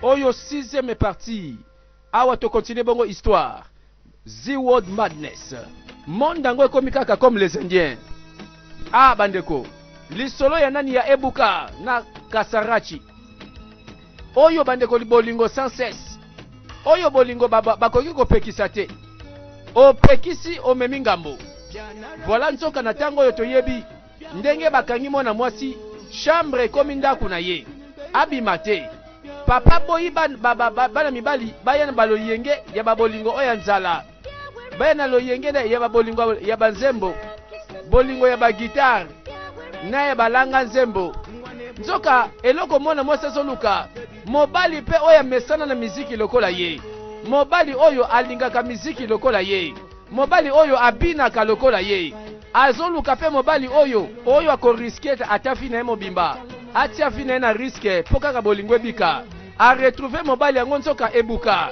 Oyo sixième partie. Awa to continuer bongo histoire. The World Madness. Monde yango ekomi kaka comme les Indiens. Ah bandeko, lisolo ya nani ya Ebuka na Kasarachi. Oyo bandeko bolingo sans cesse. Oyo bolingo bakoki ba kopekisa te. Opekisi omemi ngambo. Voilà nzoka na tango oyo toyebi Ndenge bakangi mwana mwasi chambre ekomi ndaku na ye abima te papa aboyi bana mibali baya na baloyenge ya ba bolingo oyo ya nzala baya na loyenge ya ba bolingo ya ba nzembo bolingo ya ba guitare na ya balanga nzembo nzoka eloko mwana mwasi azoluka mobali mpe oyo amesana na miziki lokola ye mobali oyo alingaka miziki lokola ye Mobali oyo abinaka lokola ye. Azoluka pe mobali oyo oyo ako risquer ata vie na ye mobimba. Atia vie na ye na risque po kaka bolingo ebika. A retrouver mobali yango nzoka ebuka.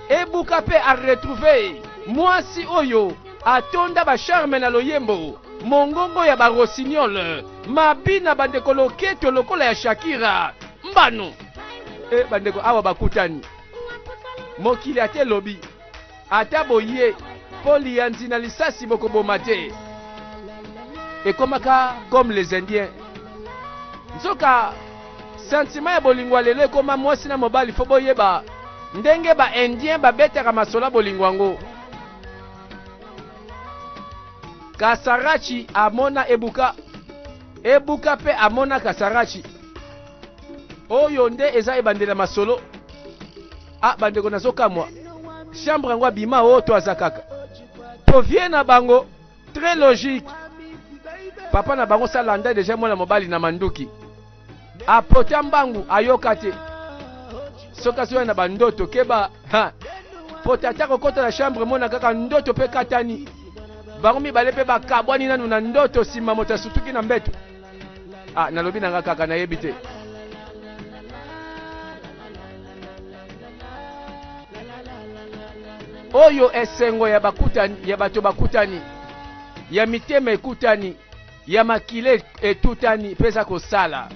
Ebuka pe a retrouver mwasi oyo atonda ba charme na loyembo, mongongo ya ba rossignol, mabina bandeko loketo lokola ya Shakira. Mbano! Eh bandeko awa bakutani. Mokili ata elobi. Ata boye po liyanzi na lisasi bokoboma te. Ekomaka comme les indiens. Nzoka sentiment ya bolingo ya lelo ekoma mwasi na mobali fo boyeba ndenge ba indiens babetaka masolo ya bolingo yango. Kasarachi amona ebuka ebuka pe amona Kasarachi. Oyo nde eza ebandeli ya masolo. Ah bandeko nazokamwa chambre yango abima o to aza kaka po vie na bango très logique papa na bango salanda deja mwana mobali na manduki apota mbangu ayoka te soki azoya na bandoto keba ha po tata kokota na chambre mona kaka ndoto mpe katani bango mibale mpe bakabwani nanu na ndoto nsima moto asutuki na mbeto ah nalobi na nga kaka nayebi te oyo esengo ya bakutani ya bato bakutani ya mitema ekutani ya makila etutani mpe eza kosala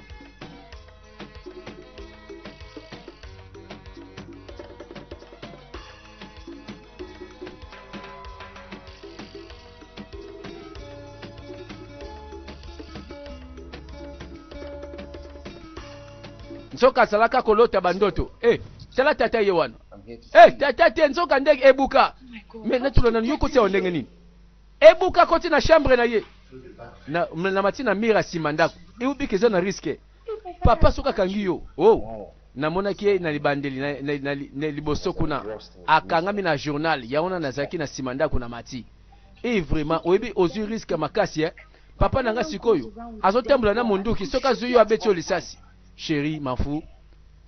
nzoka azalaka kolota bandoto e eh, tala tata ye wana e eh, tata te nzoka ndenge ebuka me natuna nanu yo koti awa ndenge nini ebuka akoti na chambre na ye na, na mati na mire ya nsima ndako eubika eza na riske papa soki akangi yo oh. Namonaki ye na libandeli, na, na, na, na liboso kuna, akangami na journal, yango wana nazalaki na sima ndako na mati. Eh, vraiment, oyebi ozui risque ya makasi eh. Papa na nga sikoyo azotambola na munduki, soki azui yo abeti yo lisasi. Cherie, m'en fous.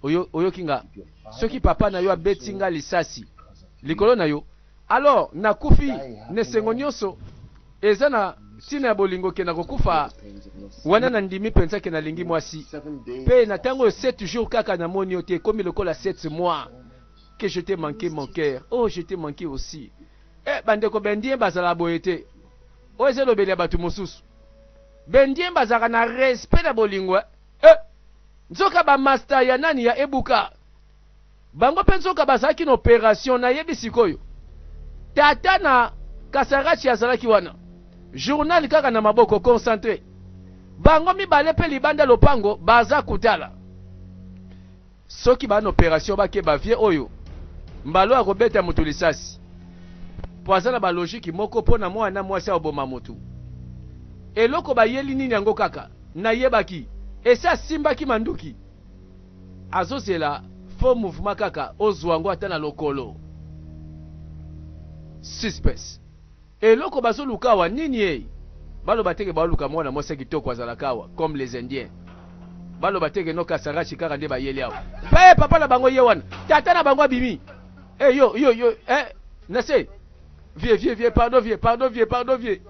Oyo, oyoki nga? Soki papa na yo abeti nga lisasi likolo na yo, Alors nakufi n'esengo nionso eza na tina ya bolingo ke nakokufa wana na ndimi penza ke nalingi mwasi pe na tango oyo 7 jours kaka namoni yo te ekomi lokola 7 mois que je t'ai manque mon cœur oh je t'ai manque aussi eh bandeko b'indien bazala boye te oyo eza elobeli ya bato mosusu b'indien bazalaka na respect na bolingo eh nzoka ba masta ya nani ya ebuka Bango pe nzoka bazalaki na operation nayebi sikoyo. Tata na Kasarachi azalaki wana. Journal kaka na maboko concentre. Bango mibale pe libanda lopango baza kotala. Soki ba na operation bakeba vieux oyo mbala oyo akobeta mutu lisasi. Po aza na ba logique moko po na muana muasi akoboma mutu. Eloko bayeli nini yango kaka nayebaki esi asimbaki manduki. Azozela faux mouvement kaka ozua ngo ata na lokolo. Suspense. Eloko bazoluka awa niniee? Baloba te ke baoluka mwana mwasi ya kitoko azalaka awa comme les indiens. Baloba te ke no kasarachi kaka nde bayeli awa. Pe papa na bango ye wana. Tata na bango abimi. Eh yo yo yo eh na se. Vieux vieux vieux pardon vieux pardon vieux pardon vieux.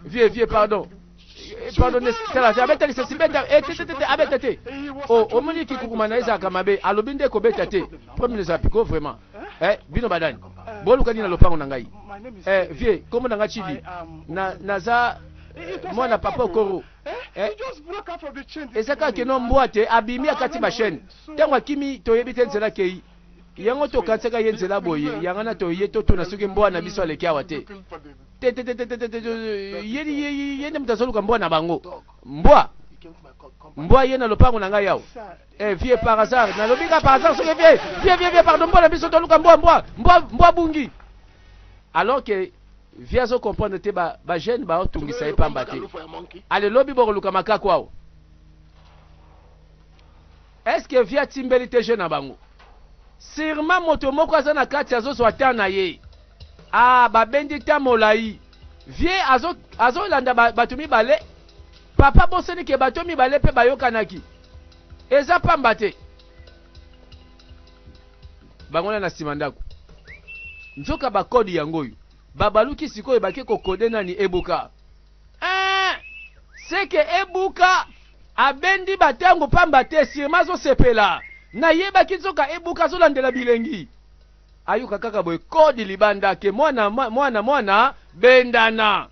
Vieux vieux pardon. Eh, pardon tala te abeta lisasi beta eh, te te te abeta te oh omoni kikukuma na ezalaka mabe alobi nde kobeta te premier eza piko vraiment eh bino badani boluka nini na lopango na ngai eh vieux kombo na ngai chidi na naza mwana papa okoro. Eh, eza kaka keno mbwa te abimi akati bachaine ntango akimi toyebi te nzela akei yango tokanisaka ye nzela boye yanga na toye totuna soki mbwa na biso aleki awa te te te te te te te te ye ye nde moto azoluka mbwa na bango mbwa mbwa ye na lopango na ngai awa. Eh vieux par hasard, nalobi ka par hasard soki vieux, vieux vieux vieux pardon mbwa na biso toluka mbwa mbwa mbwa mbwa bungi. Alors que vieux azo comprendre te ba ba jeune ba otungisa ye pamba te. Ale lobi bokoluka makaku awa. Est-ce que vieux atimbeli te jeune na bango? Sûrement moto moko aza na kati azozwa temps na ye. Ah babendi temps molayi. Vieux azo azolanda ba, bato mibale. Papa bosani ke bato mibale pe bayokanaki. Eza pamba te. Bango na na sima ndako. Nzoka ba code yango oyo. Babaluki sikoyo bake ko code nani Ebuka. Eeh! C'est que Ebuka abendi ba tango pamba te surement azo sepela. Nayebaki nzoka Ebuka azolandela bilengi. Ayoka kaka boye code libanda ke mwana mwana mwana bendana.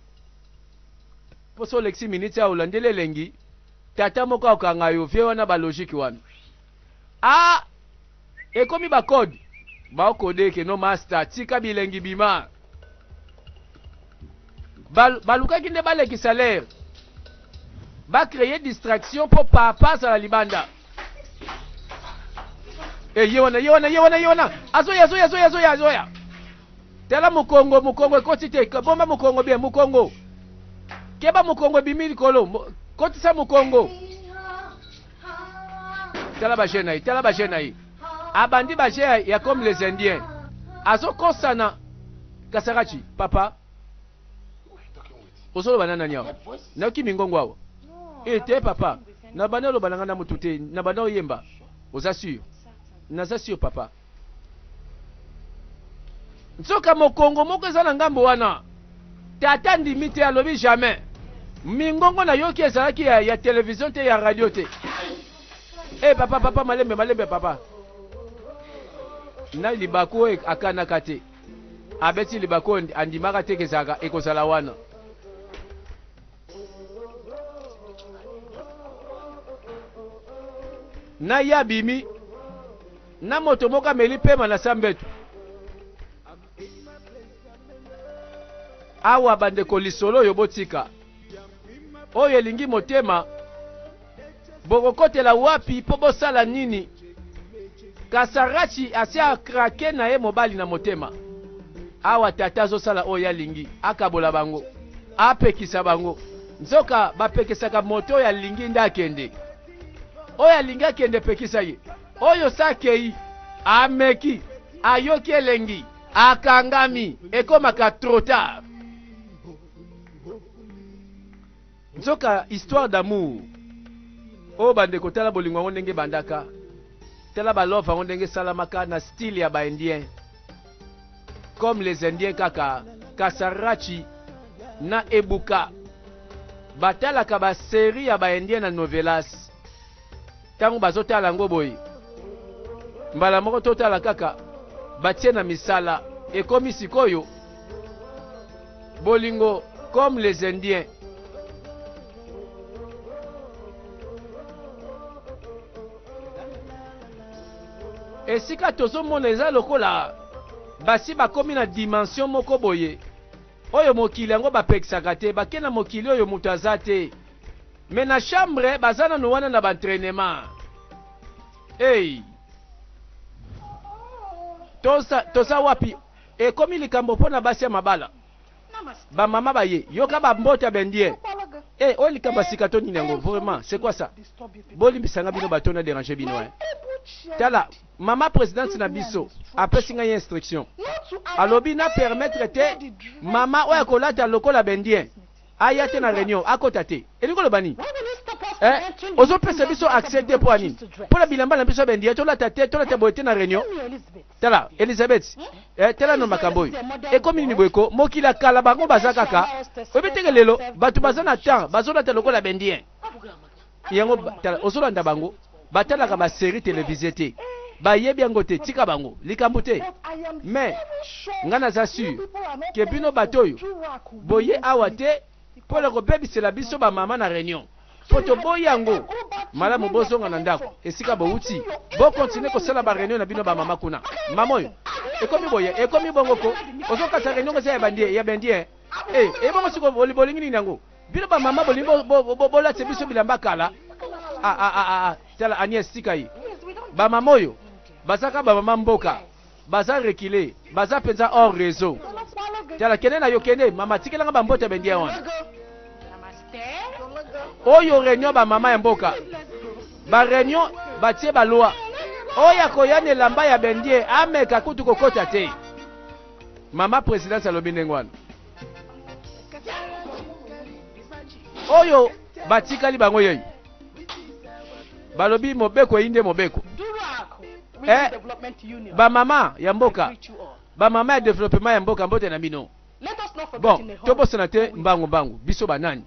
Po soki olekisi minute awa olandeli elengi tata moko akokanga yo vieux wana ba logique wana ah ekomi ba code bao code ke no masta tika bilengi bima balukaki nde balekisa l'air ba créer distraction po papa azala libanda e ye wana ye wana ye wana ye wana azoya azoya azoya azoya azoya Tala mokongo, mokongo ekoti te. Bomba mokongo bien, mokongo. Keba mokongo ebimi likolo. Kotisa mokongo. Tala ba jeu na ye, tala ba jeu na ye. Abandi ba jeu ya comme les Indiens. Azokosana. Kasarachi, papa. Ozoloba na nani awa? Nayoki mingongo awa. Eh te papa. Na banda oloba na nga na mutu te, na banda oyemba. Oza sûr? Naza sûr papa. Nzoka mokongo moko eza na ngambo wana. Tata andimi te, alobi jamais. Mingongo nayoki ezalaki ya, ya television te, ya radio te. Eh papa papa malembe malembe papa. Na libaku oyo akanaka te. Abeti libaku oyo andimaka te kezalaka ekozala wana. Na ye abimi na moto moko ameli pema na sa mbeto. Awa bandeko lisolo oyo botika oyo elingi motema bokokotela wapi mpo bosala nini? Kasarachi asi a craquer na ye mobali na motema. Awa tata azosala oyo ye alingi, akabola bango, apekisa bango. Nzoka bapekisaka moto oyo alingi nde akende. Oyo alingi akende pekisa ye. Oyo sa akei, ameki, ayoki elengi, akangami, ekomaka trop tard. Nzoka histoire d'amour oyo bandeko tala bolingo yango ndenge ebandaka tala ba love yango ndenge esalamaka na style ya ba indien comme les indiens kaka kasarachi na ebuka batalaka ba serie ya ba indien na novelas Tango bazotala yango boye, mbala moko totala kaka batie na misala, ekomi sikoyo bolingo comme les indiens. Esika tozomona eza lokola basi bakomi na dimension moko boye oyo mokili yango bapekisaka te, bake na mokili oyo moto aza te. Mais na chambre baza nanu wana na ba entrainement. Hey. Toza, toza wapi? Ekomi likambo mpo na basi ya mabala. Ba mama baye, yoka ba mbote ya bendien. Eh, oyo likambo ya sika to nini yango? Vraiment, c'est quoi ça? Bolimbisa nga bino bato na déranger bino hein. Tala, mama presidente na biso apesi ngai instruction. Alobi na permettre te mama oyo akolata lokola bendien. Aya te na reunion, akota te. Elingi koloba nini? Eh, ozo pesa biso accès te mpo nini? Mpo na bilamba na biso ya bendiya tolata te, tolata boye te na reunion. Tala, Elizabeth, eh, tala no makambo oyo. Ekomi nini boye ko? Mokili ya kala bango baza kaka. Oyebi te ke lelo bato baza na temps, bazolata lokola bendien. Yango tala, ozolanda bango, batalaka ba serie televisee te. Bayebi yango te, tika bango. Likambo te. Mais nga naza sur ke bino bato oyo boye awa te mpo na kobebisela biso ba mama na reunion. Mpo toboyi yango. Malamu bozonga na ndako esika bowuti. Bo continuer kosala ba reunion na bino ba mama kuna. Mama oyo ekomi boye ekomi bongo ko ozokata reunion eza ya bandie ya bendie eh ebongo siko bolingi nini yango bino ba mama bolingi bolatisa biso bilamba kala ah ah ah ah tala Agnès tika ye ba mama oyo bazaka ba mama mboka baza reculer baza penza hors réseau tala kende na yo kende mama tikelanga ba mbote bendie wana oyo réunion ba mama ya mboka ba réunion batie ba loi oyo akoya na elamba ya bendie ameka kutu kokota te mama presidence alobi ndenge wana oyo batikali bango yeyo balobi mobeko eyi nde mobeko eh, bamama ya mboka bamama ya developpement ya mboka mbote na bino bon tobosana te mbangu mbangu biso banani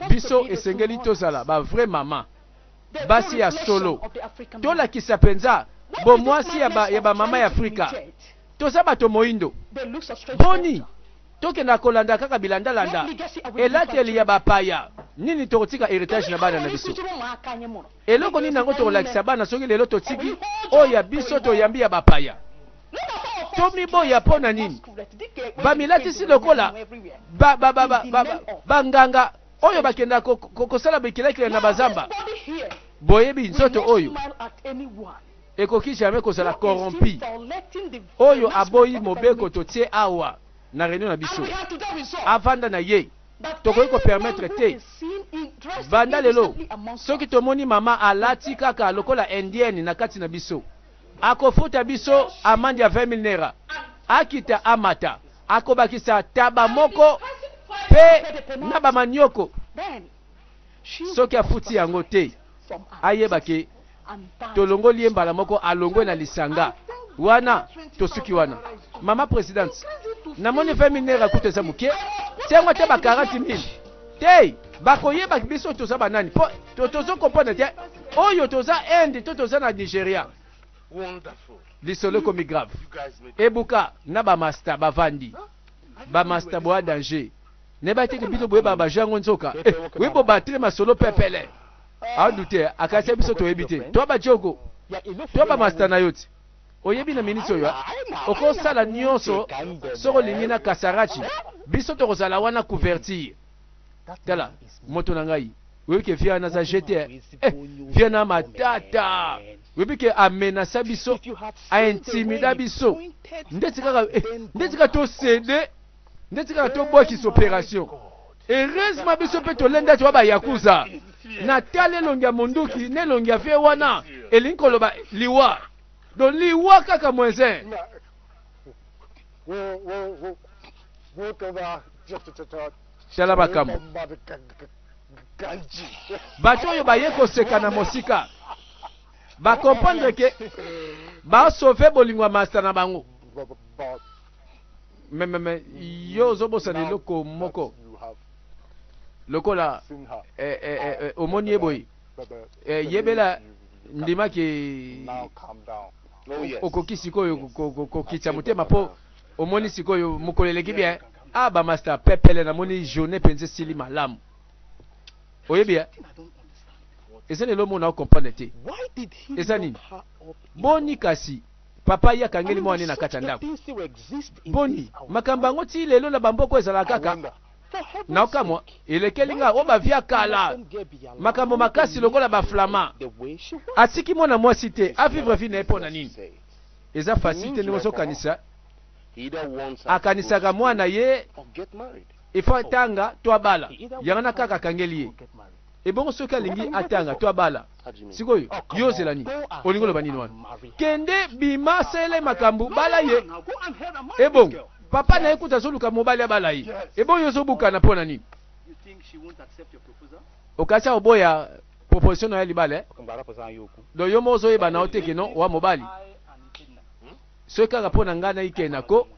biso esengeli tozala ba vrai mama basi ya solo tolakisa mpenza bomwasi ya bamama ya Afrika toza bato moindo boni tokenda kolanda kaka bilandalanda elateli ya bapaya nini tokotika heritage na bana na biso eloko nini yango tokolakisa bana soki lelo totiki oyo ya biso toyambi ya bapaya tomiboya mpo na nini bamilatisi lokola banganga oyo bakenda kosala bikelakela na bazamba boyebi nzoto oyo ekoki jamais kozala corrompi oyo aboyi mobeko totie awa na réunion na biso avanda na ye tokoki kopermettre te banda lelo soki tomoni mama alati kaka lokola indienne na kati na biso akofuta biso amande ya 20 000 naira akita amata akobakisa taba moko pe na bamanioko soki afuti yango te ayeba ke tolongoli ye mbala moko alongwe na lisanga wana tosuki wana mama presidente namoni 20 000 naira kutu eza moke tiango ata ba 40 000 te bakoyeba biso toza banani po tozo comprendre te oyo toza Inde to toza na Nigeria lisolo ekomi grave ebuka na bamasta bavandi bamasta boya danger nayeba te ke bino boyebaka baje yango nzoka eh, oyebi bobattre masolo pepele adute akasi biso toyebi te to bajogo to bamasta na yo ti oyebi na miniti oyo okosala nyonso soki olingi na kasarachi biso tokozala wana couverture tala moto na ngai oyebi ke via naza jete eh, via na matata oyebi ke amenasa biso aintimida biso ndeti kaka eh, ndeti kaka tosede ndeti kaka tobwakisa operation heureusement biso mpe tolenda toa bayakuza na tala elongi ya monduki na elongi ya vie wana elingi koloba liwa donc liwa kaka moisin tala makambo bato oyo baye koseka na mosika bakomprendre ke basauve bolingo ya masta na bango me yo ozobosana eloko moko lokola eh, eh, eh, eh, omoni ye boye eh, yebela ndimaki okoki sikoyo kokitisa motema mpo omoni sikoyo mokolo eleki bien ah bamasta pepele namoni journée mpenza esili malamu oyebi ya eza lelo omona okomprendre te eza nini boni kasi papa ye akangeli mwana na kati ya ndako boni makambo yango ti lelo na bamboko ezalaka kaka naokamwa elekeli nga oyo bavia kala makambo makasi lokola baflama atiki mwana mwasi te avivre vie na ye mpo na nini eza facile te ndenge ozokanisa akanisaka mwana ye ifo atanga to abala yango na kaka akangeli ye ebongo soki alingi atanga to abala sikoyo yo ozela nini olingi oloba nini wana kende bima sele makambo bala ye ebongo papa na ye kuta azoluka mobali abala ye ebongo yo ozobukana mpo na nini okasi oboya proposition na ya libala eh? Donc yo moko ozoyeba na yo te ke non wa mobali soki kaka mpo na ngai naike nako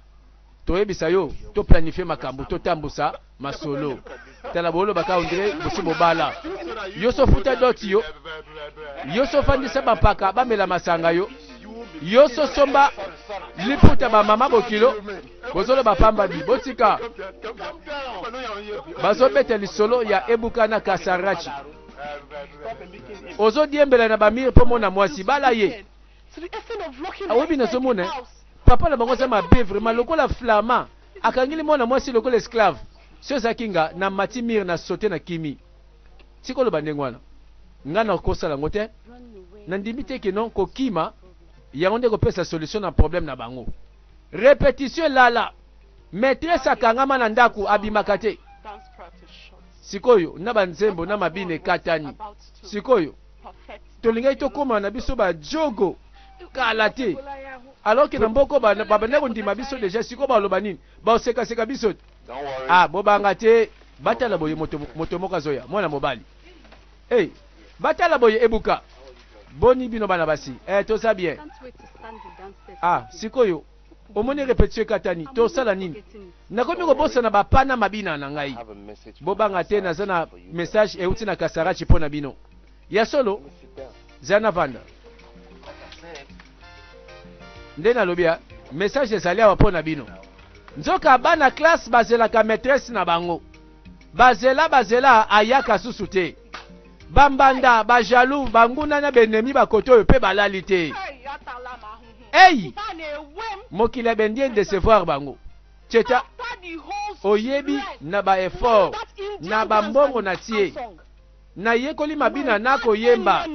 toyebisa yo toplanifie makambo totambusa masolo tala bolobaka ondire bosi bobala yo sofuta doti yo yo sofandisa bampaka bamela masanga yo yo sosomba liputa bamama bokilo bozoloba pamba bi botika. Bazobeta lisolo ya Ebuka na Kasarachi. Ozodiembela na bamire mpo mona mwasi bala ye. Awebi nazomona eh. Papa na bango aza mabe vraiment lokola flama akangeli mwana mwasi lokola esclave. Si ozalaki nga na mati mire na saute na kimi. Tika oloba ndenge wana. Nga na kosala yango te. Nandimi te ke non kokima yango nde kopesa solution na problème na bango. Repetition elala. Maitresse akangama na ndaku abimaka te. Sikoyo na ba nzembo na mabina ekatani. Sikoyo tolingaki tokoma na biso ba djogo kala te. Alors que na mboko ba babandaki kondima biso dejà sikoyo baloba nini? Baoseka seka biso. Ah bobanga te batala boye moto moto moko azoya mwana mobali. Hey, batala boye ebuka. Boni bino bana basi. Eh toza bien. Ah sikoyo Omoni repetition ekatani tosala nini? Nakomi kobosana ba pas na mabina na ngai. Bobanga te naza na message euti na Kasarachi mpo na bino. Ya solo? Zela navanda. Nde nalobi ya message ezali awa mpo na bino. Nzoka bana classe bazelaka maitresse na bango. Bazela bazela ayaka susu te. Bambanda, ba jaloux, banguna na benemi ba kote oyo mpe balali te. Hey! Mokili ya bendien decevoir bango. Tcheta, oyebi na ba effort, na ba mbongo na tie, na yekoli mabina na koyemba,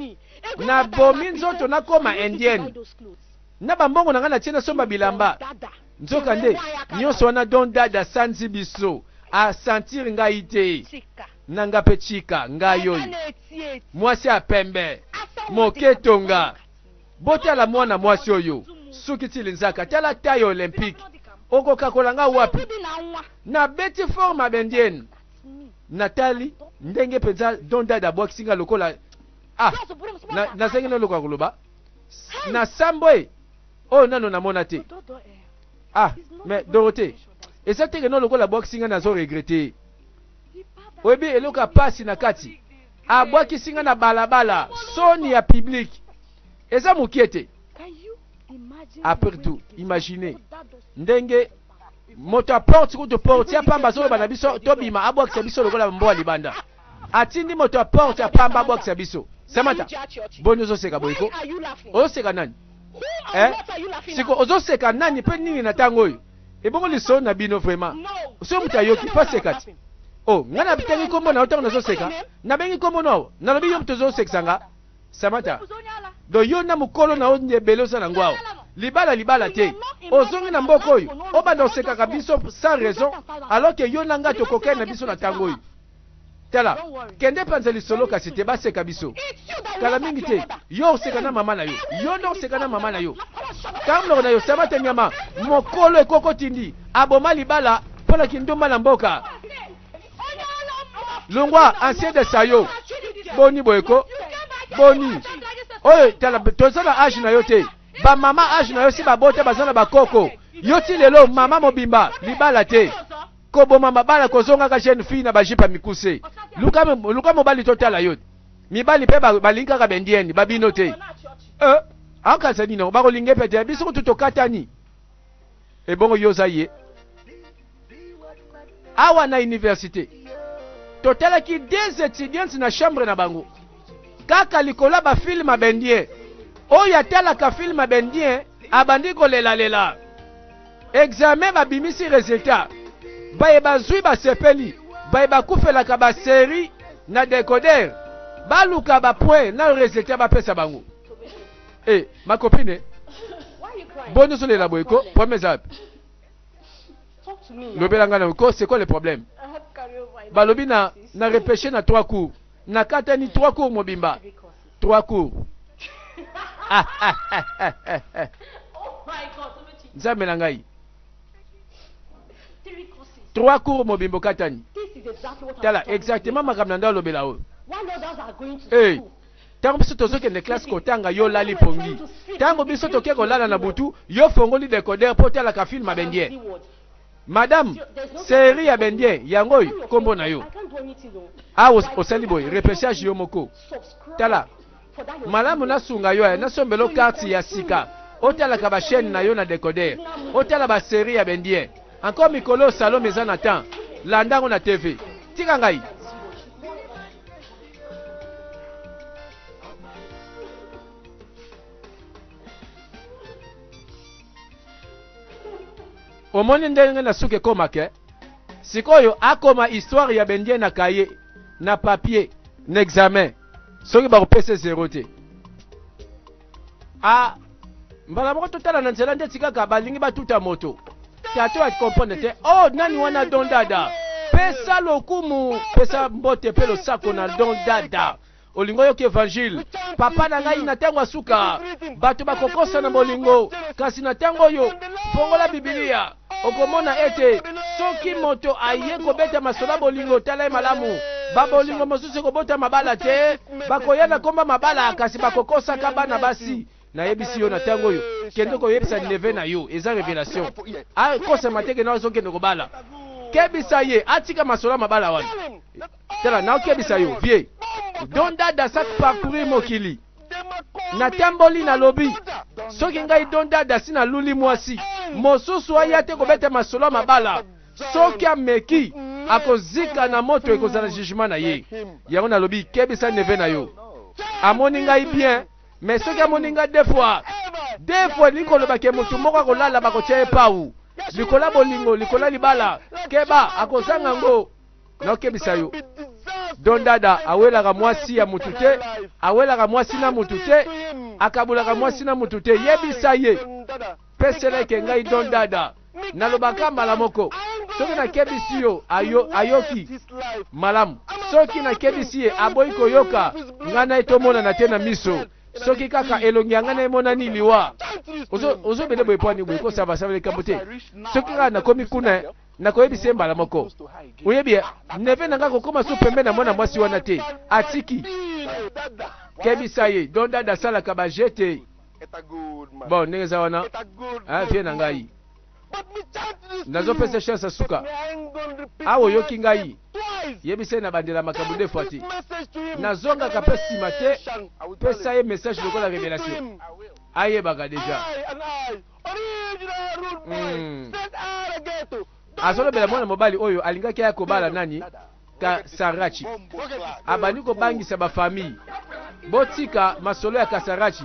na bomi nzoto na koma indienne. Na ba mbongo na nga na tie na somba bilamba. Nzoka nde nionso wana don dada asanzi biso, a sentir ngai te. Na nga pe Chika, ngai oyo. Mwasi ya pembe, moke tonga. Botala mwana mwasi oyo, suki ti linzaka, tala taille olympique. Okokakola nga wapi? Nabeti forme ya bendienne. Natali ndenge penza Don Dada abwakisi nga lokola ah, na, nazangi na eloko ya koloba. Na sambwe oyo nano namona te. Ah, mais Dorothée, eza te ke no lokola abwakisi nga nazo regretter. Oyebi eloko ya pasi na kati? Abwakisi nga na balabala, soni ya public. Eza mukie te. Après tout, imaginez ndenge moto ya porte kutu porte ya pamba azoloba na biso tobima abwakisa biso lokola mbwa libanda. Atindi moto ya porte ya pamba abwakisa biso. Samantha, boni ozoseka boye ko? Ozoseka nani? Eh? Siko ozoseka nani pe nini na tango oyo? Ebongo lisolo na bino vraiment. Soki moto ayoki fa seka ti. Oh, nga na tangi kombo na yo tango nazo seka. Na bengi kombo no awa. Nalobi yo moto ozo sekisa nga. Samantha. Donc yo na mukolo na yo ebele oza na ngo awa. Libala libala te. Ozongi na mboka oyo, obanda osekaka biso sans raison alors que yo na nga tokokani na biso na tango oyo. Tala, kende panza lisolo kasi te baseka biso. Kala mingi te, yo oseka na mama na yo. Yo nde oseka na mama na yo. Kanga monoko na yo, Samantha nyama, mokolo ekoko tindi, aboma libala mpo na kindumba na mboka. Longwa, ancien de sayo. Boni boye ko? Boni? Oyo, tala, toza na age na yo te. Ba mama age na yo si babota baza na bakoko. Yo ti lelo mama mobimba, libala te. Koboma mabala kozongaka jeune fille na ba jupe ya mikuse. Luka luka mobali totala yo. Mibali pe balingi kaka bendienne ba bino te. Euh akanisa nini yango bakolinga pe te biso kutu tokatani. Ebongo yo oza ye. Awa na universite totalaki des étudiantes na chambre na bango kaka likolo ya ba film ya bendien. Oyo atalaka film ya bendien abandi kolelalela. Examen babimisi resultat baye bazui basepeli baye bakufelaka ba serie na decoder baluka ba point na resultat bapesa bango eh ma copine boni ozolela boye ko problème eza wapi lobela ngai na ko c'est quoi le problème balobi na na repêche na trois cours nakatani trois cours mobimba trois cours ah, ah, ah, ah, ah, ah. Nzambe na ngai trois cours mobimba okatani tala exactement makambo na nde alobela oyo hey. ntango biso tozokende classe kotanga yo olali pongi ntango biso toke kolala na butu yo fongoli decoder mpo otalaka film ya bendien madame serie ya bendien yango oyo nkombo na yo awa osali boye repêchage yo moko tala Malamu nasunga yo eh, nasombelo carte ya sika otalaka ba chaine na yo na decoder, otala ba serie ya b'indien. Encore mikolo oyo salome eza na temps. Landa yango na TV. Tika ngai. Omoni ndenge na suka ekoma ke sikoyo akoma histoire ya bendie na cahier na papier na examen soki bakopesa zero te. A mbala moko totala na nzela ndeti kaka balingi batuta moto. Tata a comprendre te. Oh nani wana Don Dada? Pesa lokumu, pesa mbote pe losako na Don Dada. Olingi oyoka evangile? Papa na ngai, na ntango ya suka bato bakokosa na bolingo, kasi na ntango oyo, fongola Bibilia, okomona ete soki moto aye kobeta masolo ya bolingo, tala ye malamu. Babolingo mosusu ekobota mabala te, bakoya na komba mabala, kasi bakokosaka bana basi. Nayebisi yo na ntango oyo, kende koyebisa neveu na yo, eza revelation. Akosama te ke azokende kobala. Kebisa ye, atika masolo ya mabala wana. Tala, naokebisa yo, vieux. Don Dada sa parcourir mokili. Natamboli nalobi, soki ngai Don Dada si naluli mwasi, mosusu aya te kobeta masolo ya mabala. Soki ameki, akozika na moto, ekozala jugement na ye. Yango nalobi, kebisa neveu na yo. Amoni ngai bien, mais soki amoni ngai deux fois, deux fois elingi koloba ke motu moko akolala bakotia ye pau. Likolo ya bolingo, likolo ya libala, keba, akozanga ngo. Naokebisa yo. Don Dada awelaka mwasi ya mutu te, awelaka mwasi na mutu te, akabulaka mwasi na mutu te. Yebisa ye, pesela eke ngai Don Dada nalobaka mbala moko. Soki nakebisi yo, ayo, ayoki malamu. Soki nakebisi ye, aboyi koyoka, ngai na ye tomonana te na miso. Soki kaka elongi ya ngai na emonani liwa. Ozo, ozobele boye pwani boye kosava sava likambo te. Soki kaka nakomi kuna Nakoyebisa ye mbala moko. Oyebi, neveu na ngai akokoma su pembeni na mwana mwasi wana te. Atiki. Kebisa ye. Don Dada asalaka ba jeux te. Bon, ndenge eza wana, hein, vieux na ngai. Nazopesa chance ya suka. Awa oyoki ngai. Yebisa ye nabandela makambo deux fois te. Nazongaka pe sima te. Pesa ye message lokola revelation. Ayebaka dejà. Mm. Azolobela mwana mobali oyo alingaki aya kobala nani Kasarachi. Abandi kobangisa ba famille. Botika masolo ya Kasarachi.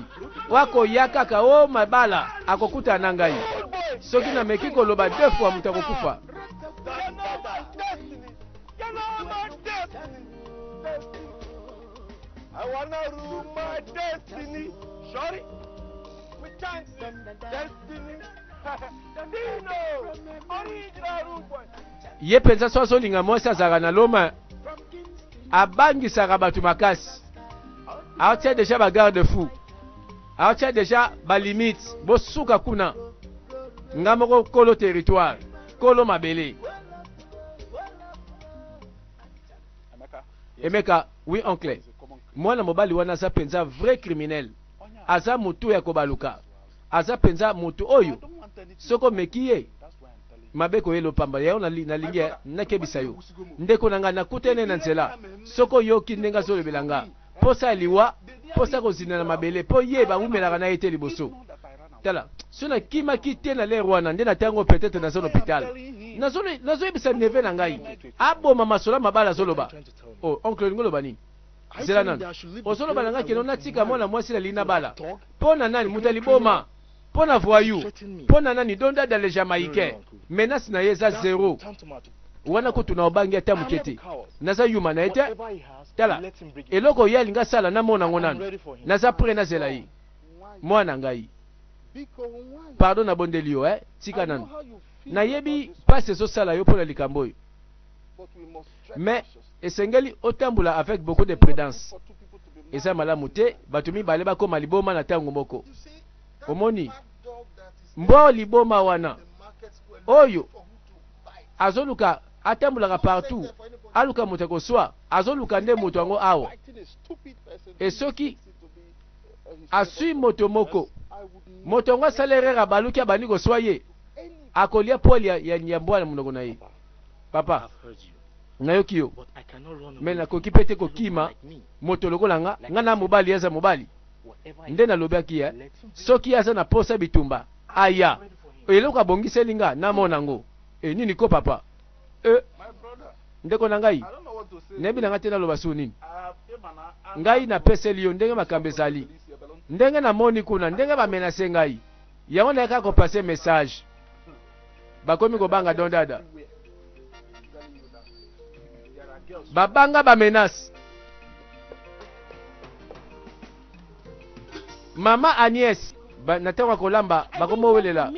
Akoya kaka o mabala akokutana na ngai. Soki nameki koloba deux fois moto akokufa. I wanna rule my destiny. Sorry. Ye mpenza so azolinga mwasi azalaka na loma abangisaka bato makasi atia deja ba garde fou atia deja ba limite bosuka kuna nga moko kolo territoire kolo mabele Emeka oui oncle mwana mobali wana aza penza vrai criminel aza mutu ya kobaluka aza penza mutu oyo soki omeki ye mabe koyela pamba yango nalingi nakebisa yo ndeko na ngai nakutani na nzela soki oyoki ndenge azolobela nga posa ya liwa posa kozinda na mabele po ye bawumelaka na ye te liboso tala so nakimaki te na lere wana nde na ntango peut-être naza na hôpital nazoyebisa neve na ngai aboma masolo ya mabala azoloba oh oncle olingi oloba nini zela nanu ozoloba na ngai keno natika mwana mwasi nalingi nabala mpo na nani moto ya liboma mpo na voyou mpo na nani don dada le jamaïcain menace na ye eza zero wana kutu na obangi ata moke te naza yuma na ye te tala eloko ye alingi asala namona yango nanu naza pre nazela ye mwana ngai pardon nabondeli yo eh? tika nanu nayebi mpasi ezosala yo mpo na likambo oyo mais esengeli otambola avec beaucoup de prudence eza malamu te bato mibale bakoma liboma na ntango moko omoni mbo liboma wana oyo azoluka atambolaka partout aluka moto akoswa azoluka nde moto yango awa e soki aswi moto moko moto yango asali erreur abaluki abandi koswa ye akolia poil ya, ya, ya mbwa na monoko na ye papa nayoki yo me nakoki mpe te kokima moto lokola nga nga na mobali ye aza mobali nde nalobaki ye soki ye aza na posa bitumba aya eloko abongiseli nga namona yango e nini ko papa e. Ndeko na ngai, nayebi na ngai te naloba suu nini. Ngai napeseli yo ndenge makambo ezali. Ndenge namoni kuna, ndenge ba menacer ngai. Yango nayaki kaka ko passer message. Bakomi kobanga Don Dada. Babanga ba menaces. Mama Agnès, ba, na ntango ya kolamba bakomowelela.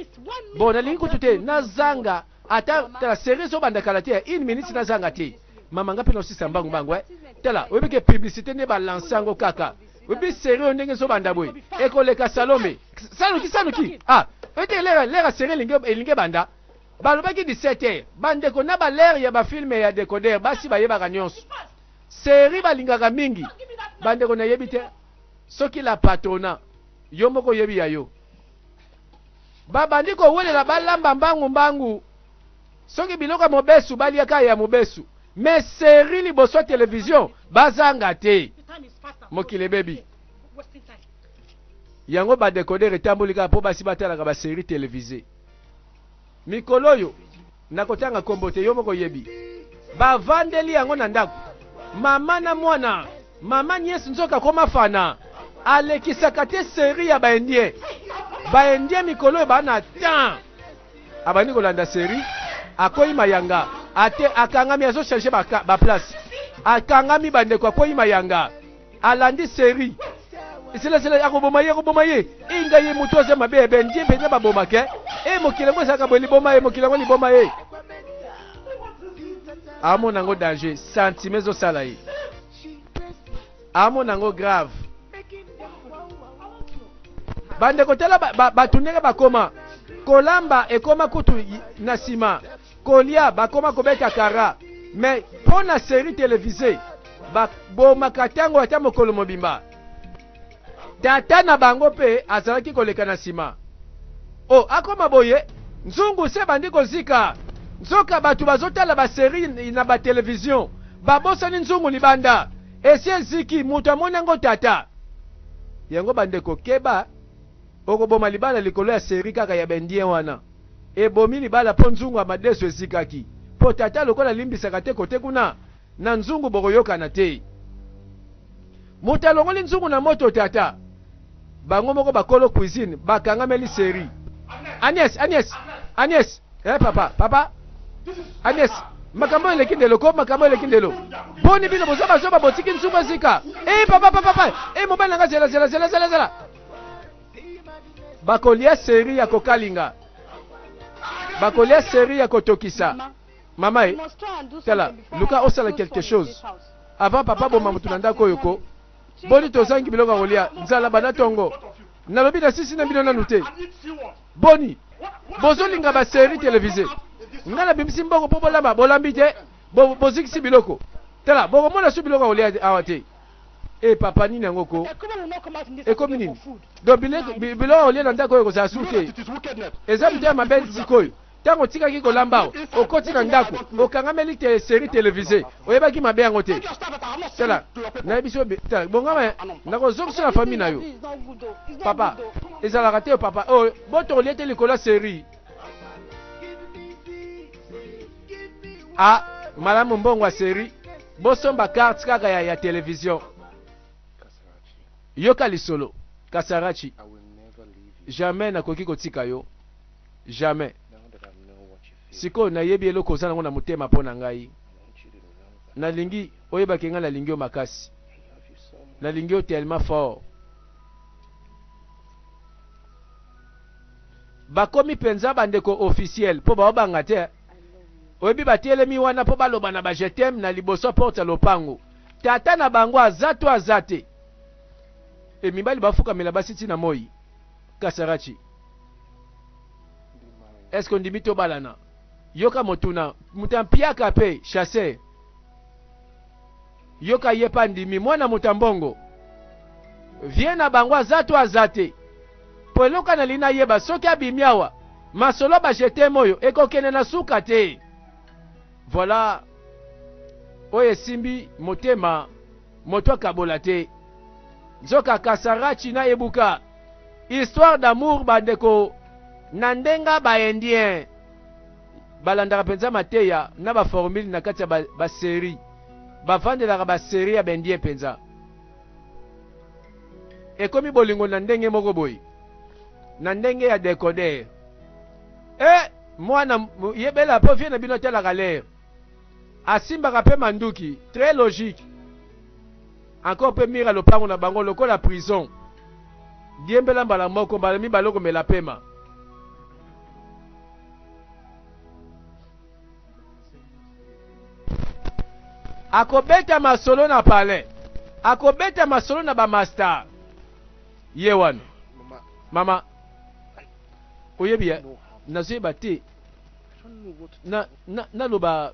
Bon, nalingi kutu te nazanga ata tala serie ezobanda kala te une minute nazanga te. Mama nga mpe naosisa mbangu mbangu eh. Tala, oyebi ke publicité nde balanse yango kaka. Oyebi serie oyo ndenge ezobanda boye ekoleka Salome. Saluki saluki. Ah, ete lera lera serie elingi elingi ebanda. Balobaki 17 heures. Bandeko na ba lere ya ba film ya decoder basi bayebaka nyonso. Serie balingaka mingi. Bandeko nayebi te soki la patrona yo moko oyebi ya yo. Babandi kowelela balamba mbangu mbangu. Soki biloko ya mobesu balia kaka ya mobesu. Mais serie liboso ya television bazanga te. Mokili ebebi. Yango ba decoder etamboli kaka po basi batalaka ba serie televisee. Mikolo oyo nakotanga kombo te yo moko oyebi. Bavandeli yango na ndako. Mama na mwana. Mama nièce nzoka akoma fana. Alekisaka te serie ya ba indien. Ba indien mikolo oyo ba na temps. Abandi kolanda serie, akoyi mayanga. Ate akangami azo changer ba, ba place. Akangami bandeko akoyi mayanga. Alandi serie. Zela zela akoboma ye akoboma ye. E ngai ye moto aza mabe ebe ndie mpenza babomaka e mokili yango ezalaka boye liboma ye mokili yango liboma ye. Amona yango danger, sentiment ezosala ye. Amona yango grave. Bandeko tala bato ndenge bakoma kolamba ekoma kutu na nsima kolia bakoma kobeta kara mais mpo na serie televisee babomaka ntango ata mokolo mobimba. Tata na bango mpe azalaki koleka na nsima. O, akoma boye, nzungu se ebandi kozika. Nzoka bato bazotala ba serie na ba television, babosani nzungu libanda. Esi eziki, moto amoni yango tata. Yango bandeko keba, okoboma libala likolo ya serie kaka ya ba indien wana. Ebomi libala mpo nzungu ya madesu ezikaki. Mpo tata lokola alimbisaka te kote kuna, na nzungu bokoyokana te. Moto alongoli nzungu na moto tata. Bango moko bakolo cuisine bakangameli serie. Agnès, Agnès, Agnès, eh papa, papa. Agnès, makambo eleki ndelo ko, makambo eleki ndelo. Boni bino boza bazoba botiki nzungu ezika. Eh papa, papa, papa. Eh mobali na nga zela zela zela zela zela. Bakolia serie ya kokalinga. Bakolia serie ya kotokisa. Mama e, tala, luka osala quelque chose avant papa boma mutu na ndako oyo ko. Boni tozangi biloko ya kolia, nzala banda tongo. Nalobi na sisi na bino nanu te. Boni bozolinga ba serie televisee? Nga nabimisi mbongo po bolamba, bolambi te, bo, bozikisi biloko. Tala, bokomona su biloko ya kolia awa te. Eh papa nini yango ko? Ekomi nini? Donc biloko ya kolia na ndako oyo ekozala su te. Eza motema mabe sikoyo. Tango otikaki kolamba awa, okoti na ndako, okangameli te serie televisee, oyebaki mabe yango te. Tala, nayebisi yo, tala, bongama, eh, nakozongisa na famille na yo. Papa, ezalaka te papa, oh, boto olie te likolo ya serie. Ah, malamu mbongo ya serie, bosomba carte kaka ya, ya television. Yoka lisolo, Kasarachi, jamais nakoki kotika yo. Jamais. Sikoyo nayebi eloko oza nango na motema mpo na ngai. Nalingi oyeba ke ngai nalingi yo makasi. Nalingi yo tellement fort. Bakomi penza bandeko officiel mpo baobanga te. Oyebi batelemi wana mpo baloba na ba je t'aime na liboso ya porte ya lopango. Tata na bango aza to aza te? E mibali bafukamela basi ti na moi. Kasarachi. Est-ce que ondimi tobalana? Yoka motuna, moto ya mpiaka pe chasseur. Yoka ye pe andimi, mwana moto ya mbongo. Vie na bango aza to aza te? Po eloko nalingi nayeba soki abimi awa, masolo ba je t'aime oyo ekokende na suka te. Voilà oyo esimbi motema moto akabola te. Nzoka Kasarachi na Ebuka Histoire d'amour ba ndeko na ndenga ba indien. Balandaka mpenza mateya na ba formule na kati ya ba, ba serie. Bavandelaka ba serie ya b'indien mpenza. Ekomi bolingo na ndenge moko boye. Na ndenge ya decoder. Eh, mwana yebela po vie na bino atalaka l'air. Asimbaka pe manduki, très logique. Encore pe mur ya lopango na bango lokola prison. Diembela mbala moko, mbala mibale okomela pema. Akobeta masolo na palais. Akobeta masolo na ba masta. Ye wana. Mama, oyebi ya nazoyeba te na, na, naloba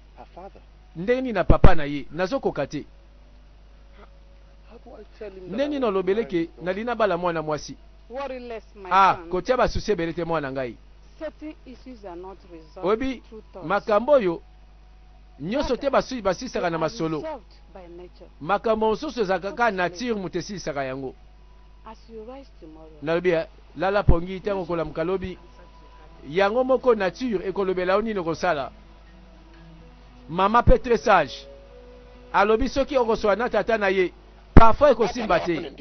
ndenge nini na papa na ye nazokoka te ndenge nini nalobele ke nalingi nabala mwana mwasi ah kotia basusi ebele te mwana ngai Oyebi, makambo oyo nyonso te basilisaka na masolo. Makambo mosusu ezalaka kaka nature moto esilisaka yango. Nalobi, eh, lala pongi ntango okolamuka lobi, yango moko nature ekolobela yo nini okosala. Mama pe très sage alobi soki okosola na tata na ye parfois ekosimba te.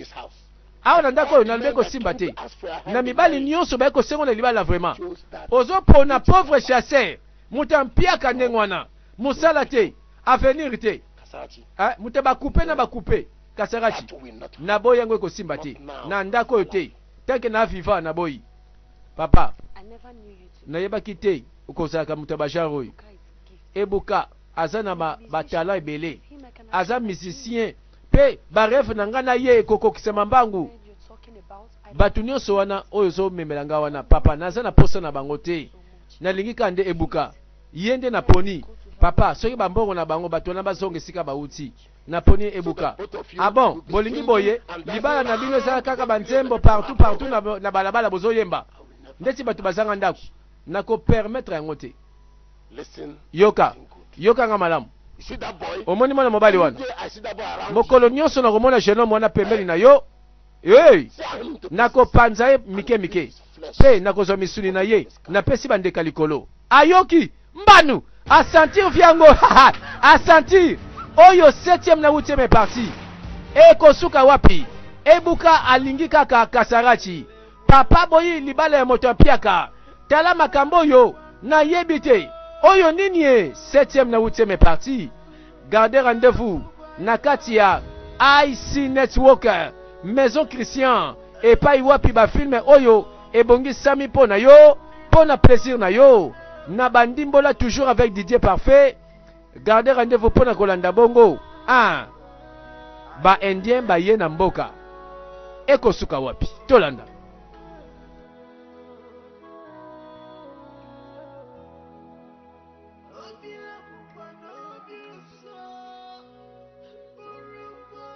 Awa na ndako oyo nalobi ekosimba te na mibali nionso baye kosengo na libala vraiment ozo pona pauvre chasseur moto ya mpiaka ndenge wana mosala te avenir te eh, moto ya ba coupe na ba coupe kasarachi naboyi yango ekosimba te na ndako oyo te tant que na vivant naboyi papa nayebaki te okozalaka moto ya ba genre oyo ebuka aza na ba, ba talent ebele aza musicien Pe ba reve na nga na ye ekokokisama mbangu. Batu nionso wana oyo ozo memela nga wana papa naza na posa na bango te. Nalingi kaka nde Ebuka. Ye nde na poni. Papa soki ba mbongo na bango batu wana bazonga esika bawuti. Na poni Ebuka. Ah bon bolingi boye libala na bino eza kaka ba nzembo partout partout na balabala bozo yemba ndeti batu bazanga ndaku. Nako permettre yango te. Yoka, yoka nga malamu. Omoni mwana mobali wana? Mokolo nyonso nakomona jeune homme wana pembeni na yo, hey, nakopanza ye mike mike, pe nakozwa misuni na ye, napesi bandeka likolo. Ayoki mbanu, a sentir viango, a sentir oyo septième na huitième partie ekosuka wapi? Ebuka alingi kaka Kasarachi. Papa boyi libala ya moto ya mpiaka tala makambo oyo na yebi te oyo nini e septième na huitième partie garde rendez-vous na kati ya IC Network Maison Christian epai wapi ba film oyo ebongisami mpo na yo mpo na plaisir na yo na bandimbola toujours avec Didier Parfait garde rendez-vous mpo na kolanda bongo ah ba indien baye na mboka ekosuka wapi tolanda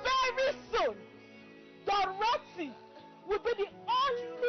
Very soon, Dorothy will be the only